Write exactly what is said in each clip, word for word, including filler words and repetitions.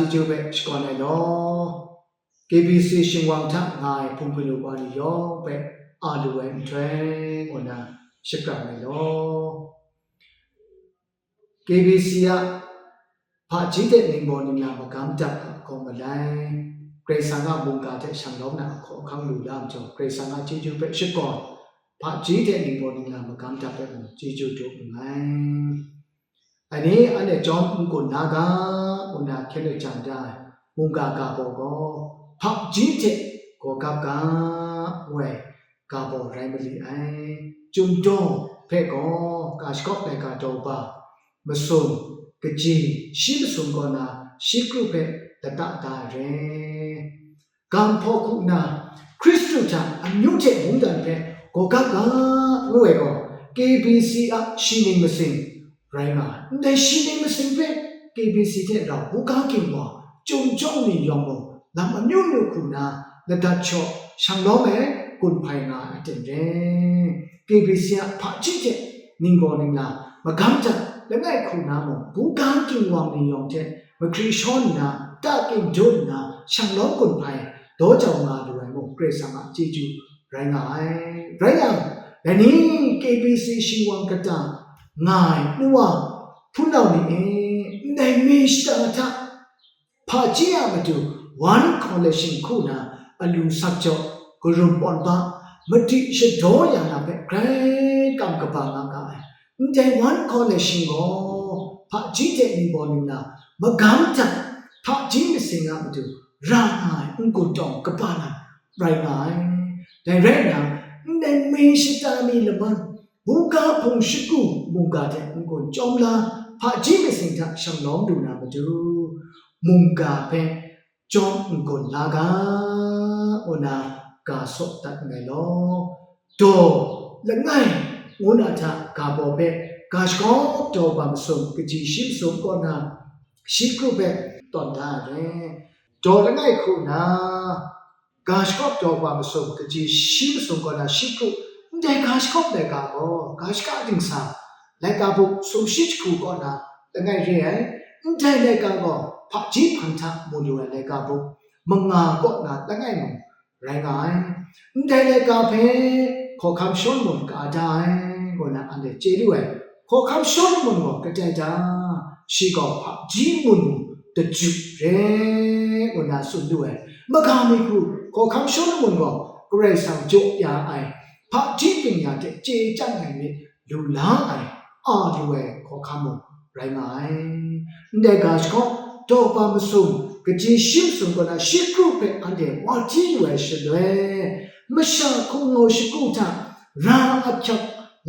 chyeju hpe shakawn ai law. K B C shingwang hta nga ai hpung hpunu wa ni yawng hpe a lu ai nhtoi, ngu nna shapran ai law. K B C a hpaji hte ningbaw ningla magam dat a hkawm malai, Karai Kasang a mungga hte shanglawm na a hkaw ahkang lu la majaw, Karai Kasang a chyeju hpe shakawn, hpaji hte ningbaw ningla magam dat hpe mung chyeju du nngai. Ani anhte jawm n-gun la ga, ngu nna hkyen lat jang da ai mungga ga baw gaw, hpaji hte gaw gap ga, ngu ai ga baw rai mali ai. Chyum daw hpe gaw, ga shakawp laika daw ba masum, kaji shi masum kaw na shi kru hpe lata da ai re. Ga hpaw hku nna, Hkristu hta amyu hte mungdan hpe gaw gap ga, ngu ai gaw, K B C a shi ning masing rai nga ai. Ndai shi ning masing hpe K B C hte rau buga ging wa, chyum jawng ni yawng mung, lam amyu myu hku nna, ladat shaw, shanglawm ai, gun hpai nga ai aten re. K B C a hpaji hte ningbaw ningla, magam dat langai hku na mung, buga ging wang ni yawng hte mahkri shaw nna, ta ging dun nna, shanglawm gun hpai daw jau nga lu ai mung, Karai Kasang a chyeju rai nga ai. Rai yang, dai ni K B C shingwang kata nga ai nu wa hpunau ni e, ndai mi shata hta hpaji a matu One Coalition hku na alu sak jaw, karum pawn ba, madi shadaw ya na hpe grai kam kaba nga ga ai. Ndai One Coalition gaw hpaji hte ningbaw ningla, magam dat hpaji masing a matu ra nga ai n-gun tawng kaba na rai nga ai. Dai rai nna, ndai mi shata mi laman, buga hpung shagu mungga hte n-gun chyawm la, hpaji masing hta shanglawm lu na matu, mungga hpe jawm n-gun la ga, ngu na ga saw dat nngai law. Daw langai, ngu na hta ga baw hpe, ga shakawp daw ba masum, kaji shi masum kaw na shi kru hpe tawn da ai re. Daw langai hku na, ga shakawp daw ba masum, kaji shi masum kaw na shi kru, ndai ga shakawp laika gaw, ga shaka dingsa, laika buk sumshi jahku kaw na langai re ai. Ndai laika gaw, hpaji hpan hta mu lu ai laika buk manga kaw na langai mung rai nga ai. Ndai laika hpe Hkawhkam Shawlumon ka da ai, ngu na anhte chye lu ai. Hkawhkam Shawlumon gaw kadai da? Shi gaw hpaji mun u daju re, ngu na tsun lu ai. Maga mi hku, Hkawhkam Shawlumon gaw Karai Kasang jaw ya ai, hpaji byeng-ya hte chye chyang ai myit lu la ai, a lu ai hkawhkam mung rai nga ai. Ndai ga shakawp daw ba masum, kaji shi masum kaw na shi kru hpe anhte wa hti lu ai shaloi, masha hkungau shagu hta ra ahkyak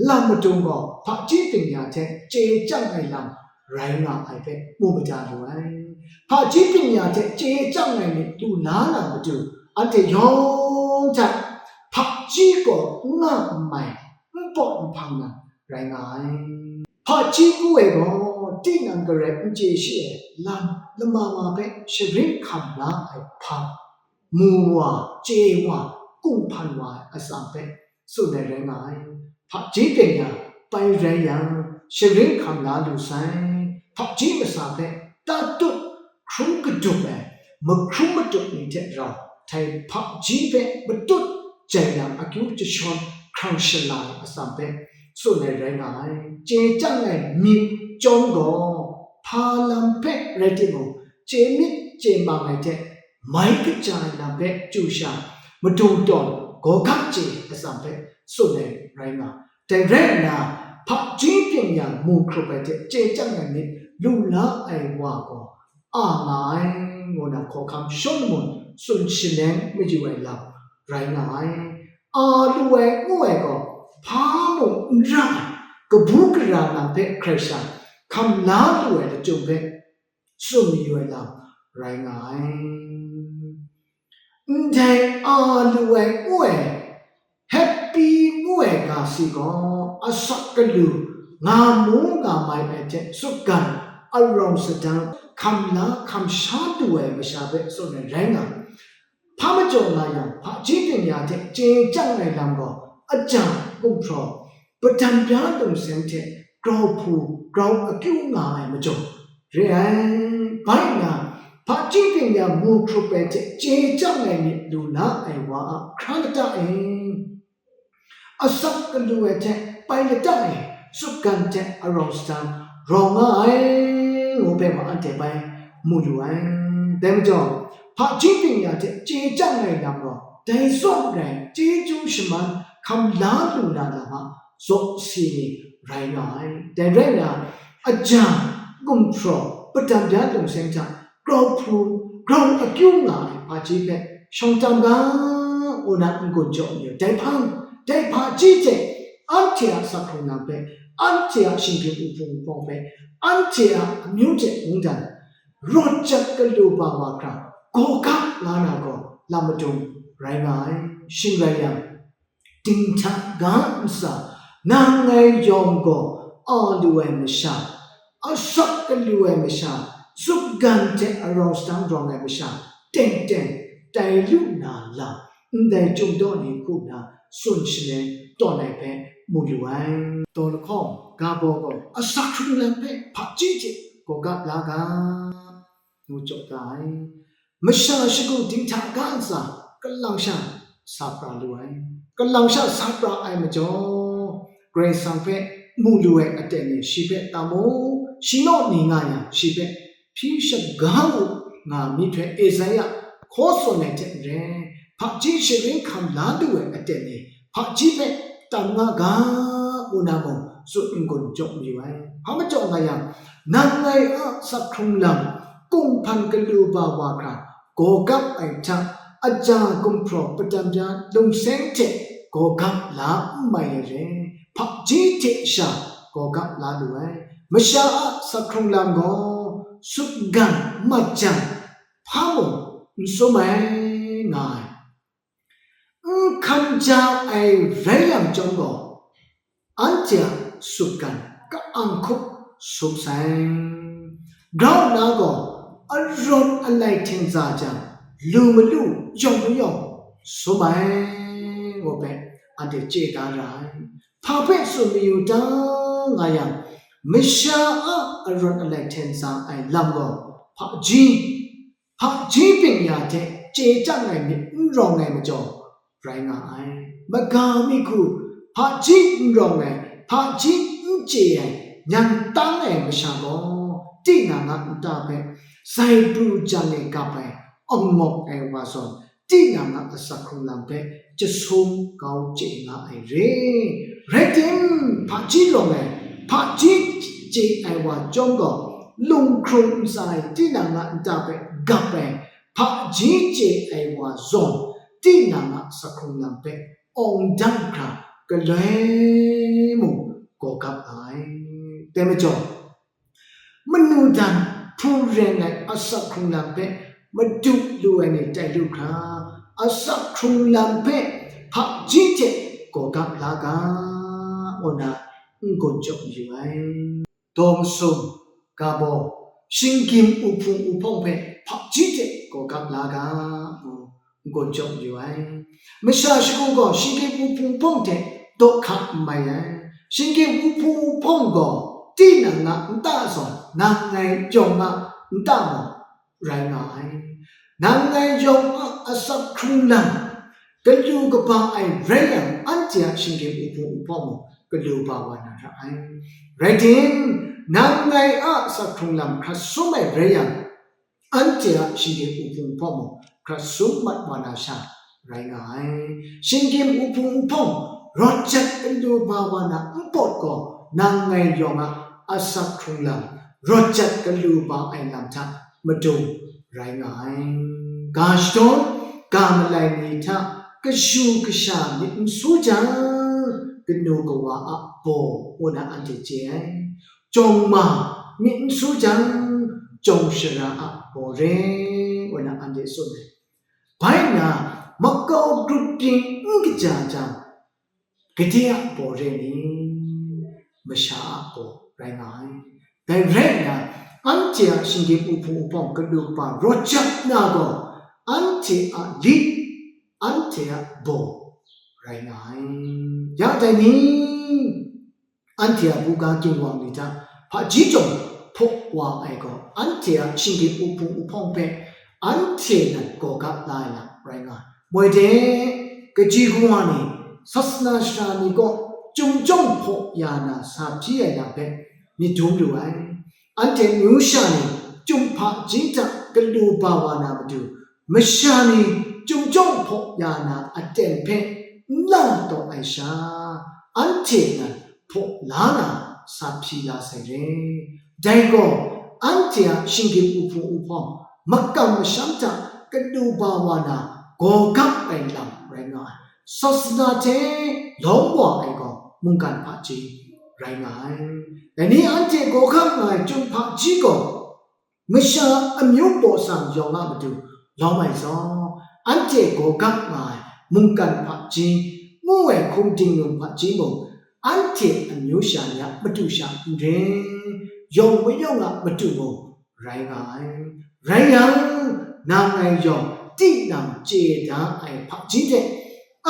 lam madung gaw hpaji byeng-ya hte chye chyang ai lam rai nga ai hpe mu mada lu ai. Hpaji byeng-ya hte chye chyang ai myit lu la na matu, anhte yawng hta hpaji gaw n nga n mai, n pawt n hpang na rai nga ai. Hpaji ngu ai gaw, tinang garai n chye shi ai lam lama wa hpe sharin hkam la ai hpa, mu wa, chye wa, kunghpan wa ai atsam hpe tsun ai rai nga ai. Hpaji byeng-ya pai rai yang, sharin hkam la lu sai. Hpaji masa hpe tatut hkrum kadup ai, mahkrum madup ni hte rau, htai hpaji hpe matut jai yang akyu jashawn hkrang shala ai atsam hpe tsun ai rai nga ai. Chye chyang ai myit chyawm gaw, hpa lam hpe rai timung, chye myit chye mang ai hte, mai kaja ai lam hpe chyu sha, madung tawn gaw gam chye atsam hpe tsun ai rai nga. Dai rai nna, hpaji byeng-ya mu hkrup ai hte chye chyang ai myit lu la ai wa gaw a nga ai, ngu na Hkawhkam Shawlumon tsun shaneng mayu ai lam rai nga ai. A lu ai ngu ai gaw, hpa mung n ra ai, kabu gara lam hpe hkrai sha, hkam la lu ai lachyum hpe tsun mayu ai lam rai nga ai. Ndai a lu ai ngu ai, Happy ngu ai ga si gaw, asak galu nga mu nga mai ai hte sutgan, arawng sadang, hkam la hkam sha du ai masha hpe tsun ai rai nga ai. Hpa majaw nga yang, hpaji byeng-ya hte chye chyang ai lam gaw, aja, gumhpraw, padam bya lungseng hte grau hpu grau akyu nga ai majaw re ai. Bai nna, Hpaji byeng-ya mu hkrup ai hte chye chyang ai myit lu la ai wa a hkra lata e, asak galu ai hte pai lata e, sutgan hte arau sadang rawng nga ai, ngu hpe ma anhte bai mu lu ai. Dai majaw, hpaji byeng-ya hte chye chyang ai lam gaw, dai zawn rai chyeju shaman hkam la lu na lam a zaw si ni rai nga ai. Dai rai nna, aja, gumhpraw, padam bya lungseng hta grau hpu, grau akyu nga ai hpaji hpe shawng tam ga, ngu na n-gun jaw mayu. Dai hpang, dai hpaji hte anhte a asak hkrung lam hpe, anhte a shinggyim uhpung uhpawng hpe, anhte a amyu hte mungdan, rawt jat galu ba wa hkra, gaw gap la na gaw lam madung rai nga ai. Shing rai yang, dinghta ga ntsa, nang ngai yawng gaw a lu ai masha, asak galu ai masha, sutgan hte arau sadang rawng ai masha, teng teng tai lu na lam, ndai chyum daw ni hku nna tsun shaneng tawn ai hpe mu lu ai. Daw lahkawng, ga baw gaw asak hkrung lam hpe hpaji hte gaw gap la ga, ngu jaw da ai. Masha shagu dinghta ga ntsa, kalang sha sa pra lu ai. Kalang sha sa pra ai majaw, Karai Kasang hpe mu lu ai aten ni shi hpe tam u, shi naw ni nga yang, shi hpe hpyi shaga u, nga myit hpe Esaia hkaw tsun ai hte maren, hpaji sharin hkam la lu ai aten ni hpaji hpe tam nga ga, ngu na mung tsun n-gun jaw mayu ai. Hpa majaw nga yang, nang ngai a asak hkrung lam, kunghpan galu ba wa hkra, gaw gap ai hta, aja gumhpraw padam bya lungseng hte gaw gap la n mai ai re, hpaji hte sha gaw gap la lu ai. Masha a asak hkrung lam gaw sutgan mat jang, hpa mung n sum ai nga ai. N hkan ja ai rai yang chyawm gaw, anhte a sutgan ka-ang hkup sum sai. Grau nna gaw, arawt alai hten za jang, lu malu yawng mayawng sum ai, ngu hpe anhte chye da ra ai. Hpa hpe tsun mayu ta nga yang, masha a arawt alai hten za ai lam gaw, hpaji, hpaji byeng-ya hte chye chyang ai myit n rawng ai majaw, rai nga ai. Maga mi hku, hpaji n rawng ai, hpaji n chye ai, nyan tang ai masha gaw, tinang a nta hpe zai pru jan e gap ai, awng mawk ai wa zawn, tinang a asak hkrung lam hpe jasum kau chye nga ai re. Rai tim, hpaji rawng ai, hpaji chye ai wa chyawm gaw, lunghkrung ntsa e tinang a nta hpe gap ai, hpaji chye ai wa zawn, tinang a asak hkrung lam hpe awng dang hkra galoi mung gaw gap nga ai. Dai majaw, manu dan hpu reng ai asak hkrung lam hpe madu lu ai ni tai lu hkra, asak hkrung lam hpe hpaji hte gaw gap la ga, ngu na n-gun jaw mayu ai. Daw masum, ga baw, shinggyim uhpung uhpawng hpe hpaji hte gaw gap la ga, ngu n-gun jaw mayu ai. Masha shagu gaw shinggyim uhpung uhpawng hte daw hka n mai ai. Shinggyim uhpung uhpawng gaw tinang a nta zawn, nang ngai yawng a nta mung rai nga ai. Nang ngai yawng a asak hkrung lam, galu kaba ai rai yang, anhte a shinggyim uhpung uhpawng mung galu ba wa na ra ai. Rai tim, nang ngai a asak hkrung lam hkrat sum ai rai yang, anhte a shinggyim uhpung uhpawng mung hkrat sum mat wa na sha rai nga ai. Shinggyim uhpung uhpawng rawt jat galu ba wa na npawt gaw, nang ngai yawng a asak hkrung lam, rawt jat galu ba ai lam hta madung rai nga ai. Ga shadawn, ga malai ni hta kashu kasha myit n su jang, kanu kawa a baw, ngu na anhte chye ai. Jawng ma myit n su jang, jawng shara a baw re, ngu na anhte tsun ai. Bai nna, makau grup ting n kaja jang, gade a baw re ni? Masha a baw rai nga ai. Dai rai nna, anhte a shinggyim uhpung uhpawng galu kaba rawt jat na gaw, anhte a lit, anhte a baw rai nga ai. Ya dai ni? Anhte a buga ginwang ni hta hpaji jawng hpaw wa ai gaw, anhte a shinggyim uhpung uhpawng hpe anhte nan gaw gap la ai lam rai nga ai. Moi de, kaji kawa ni, sasana shara ni kaw chyum jawng hpaw ya na sa hpyi ai lam hpe myit dum lu ai. Anhte amyu sha ni chyum hpaji hta galu ba wa na matu, masha ni chyum jawng hpaw ya na aten hpe n la taw ai sha, anhte nan hpaw la na sa hpyi la sai re. Dai gaw, anhte a shinggyim uhpung uhpawng, makam masham hta galu ba wa na gaw gap ai lam rai nga ai. Sasana hte lawm wa ai gaw mungkan hpaji rai nga ai. Dai ni anhte gaw gap nga ai chyum hpaji gaw, masha amyu baw sang yawng a matu lawm ai zawn, anhte gaw gap nga ai mungkan hpaji ngu ai hkum dingnung hpaji mung, anhte amyu sha ni a matu sha n ring, yawng mayawng a matu mung rai nga ai. Rai yang, nang ngai yawng tinang chye da ai hpaji hte,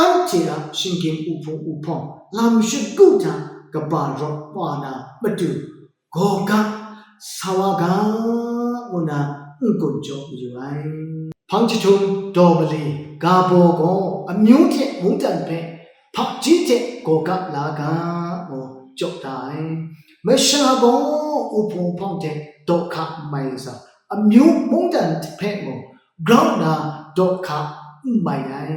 anhte a shinggyim uhpung uhpawng lam shagu hta kaba rawt wa na matu, gaw ga, sa wa ga, ngu na n-gun jaw mayu ai. Hpang jahtum daw mali ga baw gaw amyu hte mungdan hpe hpaji hte gaw ga la ga, ngu jaw da ai. Masha gaw uhpung hpawng hte daw hka n mai ai zawn, amyu mungdan hpe mung grau nna daw hka n mai ai.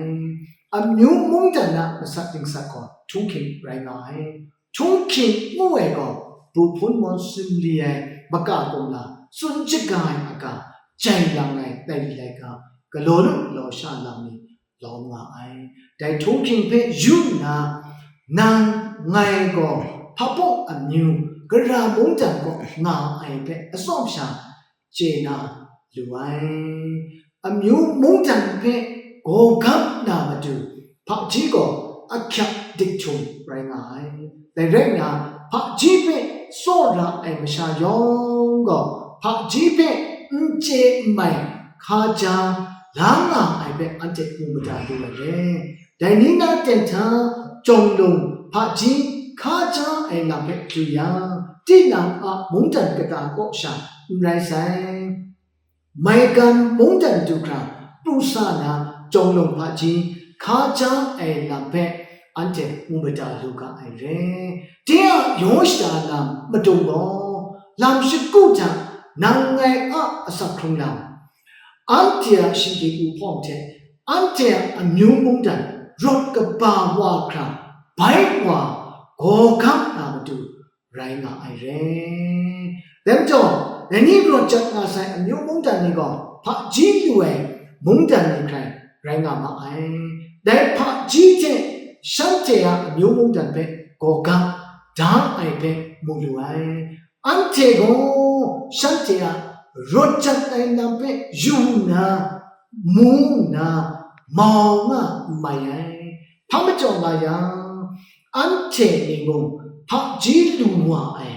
Amyu mungdan a masat dingsat gaw htunghking rai nga ai. Htunghking ngu ai gaw, bu hpun mawn sumli ai maka kumla, tsun shaga ai aga, jai lang ai laili laika, galaw lu galaw sha lam ni lawm nga ai. Dai htunghking hpe yu nna, nang ngai gaw hpa baw amyu, gara mungdan kaw nga ai hpe atsawm sha chye na lu ai. Amyu mungdan hpe gaw gap na matu, hpaji gaw ahkyak dik htum rai nga ai. Dai rai nna, hpaji hpe tsawra ai masha yawng gaw, hpaji hpe n chye n mai hka ja la nga ai hpe anhte mu mada lu ai re. Dai ni na ten hta, jawng lung hpaji hka ja ai lam hpe du yang, tinang a mungdan kata kaw sha n rai sai. Maigan mungdan du hkra pru sa na jawng lung hpaji hka ja ai lam hpe anhte mu mada lu ga ai re. De a yaw shada lam madung gaw, lam shagu hta nang ngai a asak hkrung lam, anhte a shinggyim uhpawng hte anhte a amyu mungdan rawt kaba wa hkra bai wa gaw gap na matu rai nga ai re. Dai majaw, dai ni rawt jat nga sai amyu mungdan ni gaw hpaji lu ai mungdan ni hkrai rai nga ma ai. Dai hpaji hte shanhte a amyu mungdan hpe gaw ga da ai hpe mu lu ai. Anhte gaw shanhte a rawt jat ai lam hpe yu nna, mu nna, mau nga n mai ai. Hpa majaw nga yang, anhte ni mung hpaji lu wa ai,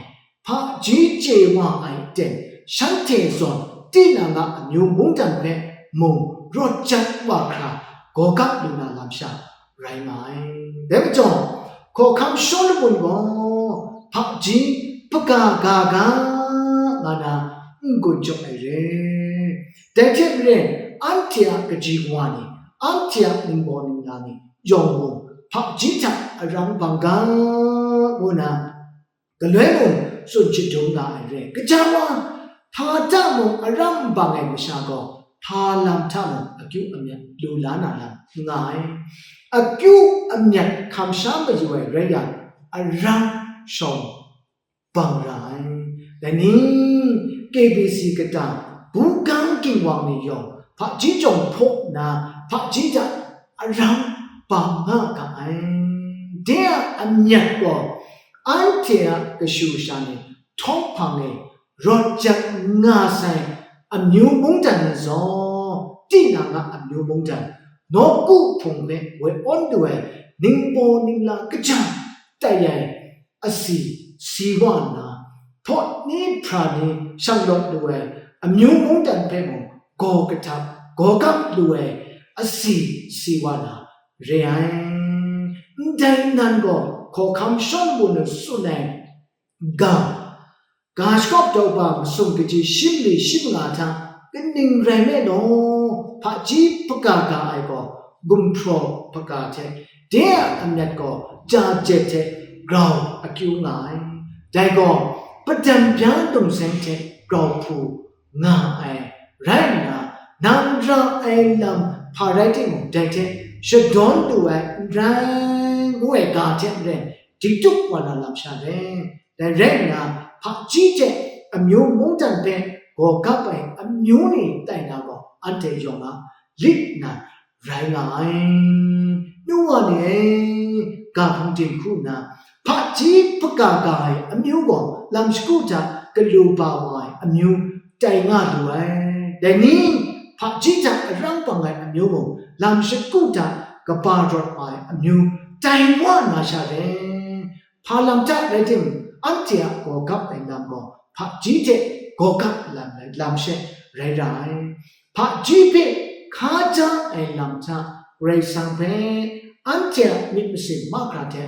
hpaji chye wa ai ten, shanhte zawn tinang a amyu mungdan hpe mung rawt jat wa hkra, gaw ga lu na lam sha rai nga ai. Dai majaw, hkawhkam Shawlumon gaw hpaji hpaga ga ga nga na n-gun jaw ai re. Dai hte maren, anhte a kaji kawa ni, anhte a ningbaw ningla ni yawng mung hpaji hta aram bang ga, ngu na galoi mung tsun shadum nga ai re. Kaja wa, hpa hta mung aram n bang ai masha gaw, hpa lam hta mung akyu amyat lu la na lam n nga ai. Akyu amyat hkam sha mayu ai rai yang, aram shawng bang ra ai. Dai ni, K B C kata, bugang ginwang ni yawng, hpaji jawng hpaw nna, hpaji hta aram bang nga ga ai. De a amyat gaw, anhte a kashu kasha ni htawng hpang e rawt jat nga sai amyu mungdan ni zawn, tinang a amyu mungdan, nawku hpung hpe woi awn lu ai ningbaw ningla kaja tai ai asi si wa nna, hpawt ni hpra ni shanglawt lu ai amyu mungdan hpe mung gaw kahtap, gaw gap lu ai asi si wa na re ai. Ndai nan gaw hkawhkam Shawlumon tsun ai ga, ga shakawp dau ba masum kaji shi mali shi manga hta kaning rai nme law, hpaji hpaga ga ai gaw gumhpraw hpaga hte, de a amyat gaw ja jet hte grau akyu nga ai. Dai gaw, padam bya lungseng hte grau hpu nga ai rai nna, nang ra ai lam hpa rai timung, dai hte shadawn lu ai n rai, ngu ai ga hte maren, diktuk wa na lam sha re. Dai rai nna, hpaji hte amyu mungdan hpe gaw gap ai amyu ni tai na gaw, anhte yawng a lit nna rai nga ai. Nu wa ni e, ga hpung tim hku nna, hpaji hpaga ga ai amyu gaw lam shagu hta galu ba wa ai amyu tai nga lu ai. Dai ni, hpaji hta arang bang ai amyu mung, lam shagu hta kaba rawt wa ai amyu tai wa na sha re. Hpa lam hta rai timung, anhte a gaw gap ai lam gaw hpaji hte gaw gap lam ai lam she rai ra ai. Hpaji hpe hka ja ai lam hta, Karai Kasang hpe anhte a myit masin mahkra hte,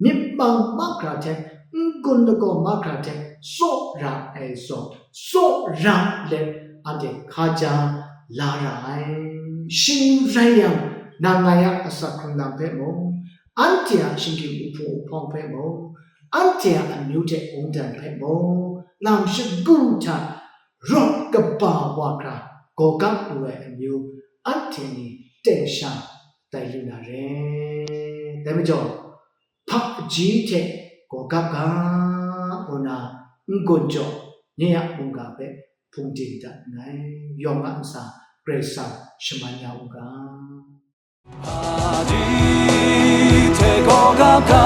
myit mang mahkra hte, n-gun lagaw mahkra hte tsaw ra ai zawn, tsaw ra let anhte hka ja la ra ai. Shing rai yang, nang ngai a asak hkrung lam hpe mung, anhte a shinggyim uhpung uhpawng hpe mung, anhte a amyu hte mungdan hpe mung, lam shagu hta rawt kaba wa hkra gaw gap lu ai amyu, anhte ni ten sha tai lu na re. Dai majaw, hpaji hte gaw gap ga, ngu na n-gun jaw, nye a mungga hpe hpung din dat nngai. Yawng a ntsa Karai Kasang shaman ya u ga. Hpaji hte gaw gap ga,